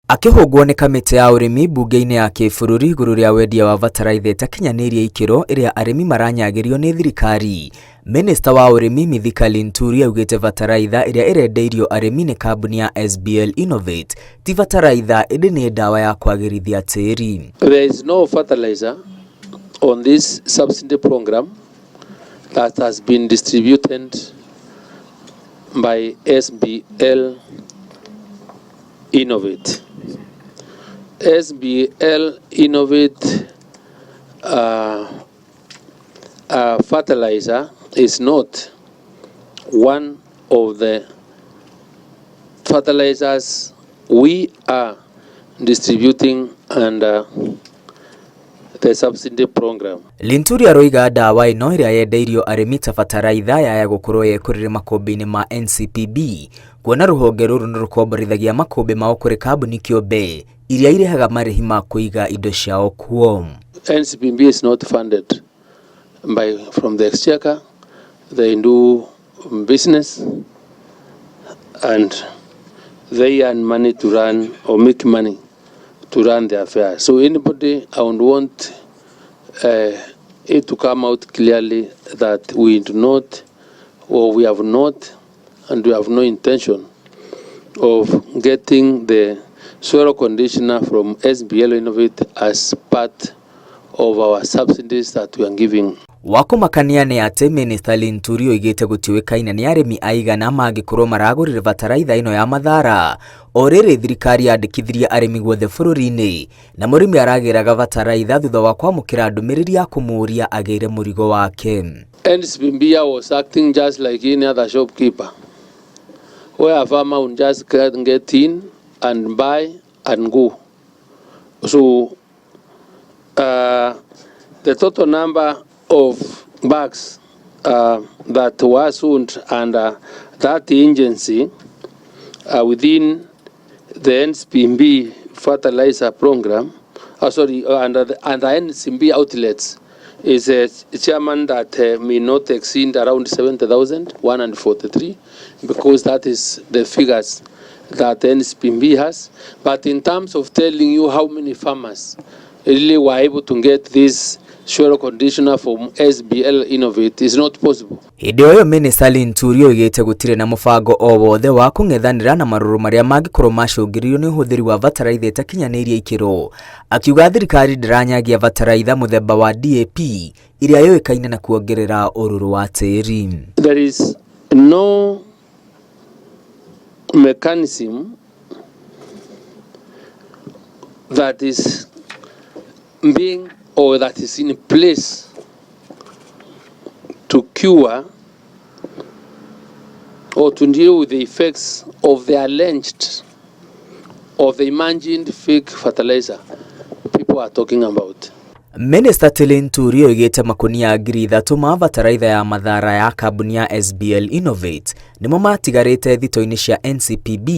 Akĩhũngwo nĩ kamĩtĩ ya ũrĩmi mbunge-inĩ ya kĩbũrũri igũrũ rĩa wendia wa bataraitha ĩtakinyanĩirie ikĩro ĩrĩa arĩmi maranyagĩrio nĩ thirikari. Minista wa ũrĩmi Mithika Linturi augĩte bataraitha ĩrĩa ĩrendeirio arĩmi nĩ kambuni ya SBL Innovate ti bataraitha ĩndĩ nĩ ndawa ya kwagĩrithia tĩri. There is no fertilizer on this subsidy program that has been distributed by SBL Innovate. SBL Innovate fertilizer is not one of the fertilizers we are distributing under the subsidy program. Linturi aroiga ndawa ĩno ĩrĩa yendeirio arĩmi ta bataraitha yaya gũkorwo yekũrĩre makũmbĩ-inĩ ma NCPB kuona rũhonge rũrũ nĩ rũkomborithagia makũmbĩ mao kũrĩ kambuni kĩũmbe iria irĩhaga marĩhi ma kũiga indo ciao kuo. NCPB is not funded by from the exchequer. They do business and they earn money to run or make money to run their affairs. So anybody, I would want it to come out clearly that we do not, or we have not, and we have no intention of getting the soil conditioner from SBL Innovate as part of our subsidies that we are giving. Wakũmakania nĩ atĩ Minista Linturi oigĩte gũtiũĩkaine nĩ arĩmi aigana mangĩkorwo maragũrire bataraitha ĩno ya Mathara o rĩrĩ thirikari yandĩkithirie arĩmi guothe bũrũri-inĩ na mũrĩmi aragĩraga bataraitha thutha wa kwamũkĩra ndũmĩrĩri ya kũmũũria agĩre mũrigo wake. NCPB was acting just like any other shopkeeper, where a farmer would just get in and buy and go. So the total number of bags that were sold under that agency within the NCPB fertilizer program, sorry, under NCB outlets is a chairman that may not exceed around 70,143, because that is the figures that NCPB has. But in terms of telling you how many farmers really were able to get this soil conditioner from SBL Innovate is not possible. Hĩndĩ o ĩyo Minista Linturi oigĩte gũtirĩ na mũbango o wothe wa kũng'ethanĩra na marũrũ marĩa mangĩkorwo macũngĩrĩirio nĩ ũhũthĩri wa bataraitha ĩtakinyanĩirie ikĩro, akiuga thirikari ndĩranyagia bataraitha mũthemba wa DAP ĩrĩa yũĩkaine na kuongerera ũrũrũ wa tĩri. There is no mechanism that is being or that is in place to cure or to deal with the effects of the alleged or the imagined fake fertilizer people are talking about. Minista Linturi oigĩte makunia 3,000 ma bataraitha ya Mathara ya kambuni ya SBL Innovate nĩmo matigarĩte thito-inĩ cia NCPB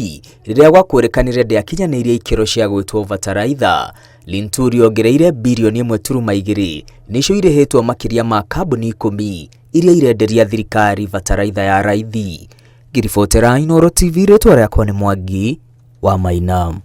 rĩrĩa gwakũrĩkanire ndĩakinyanĩirie ikĩro cia gwĩtwo bataraitha. Linturi ongereire birioni 1.2 nĩcio irĩhĩtwo makĩria ma kambuni 10 iria irenderia thirikari bataraitha ya raithi. Ngĩribotera Inooro TV, rĩtwa rĩakwa nĩ Mwangi wa Maina.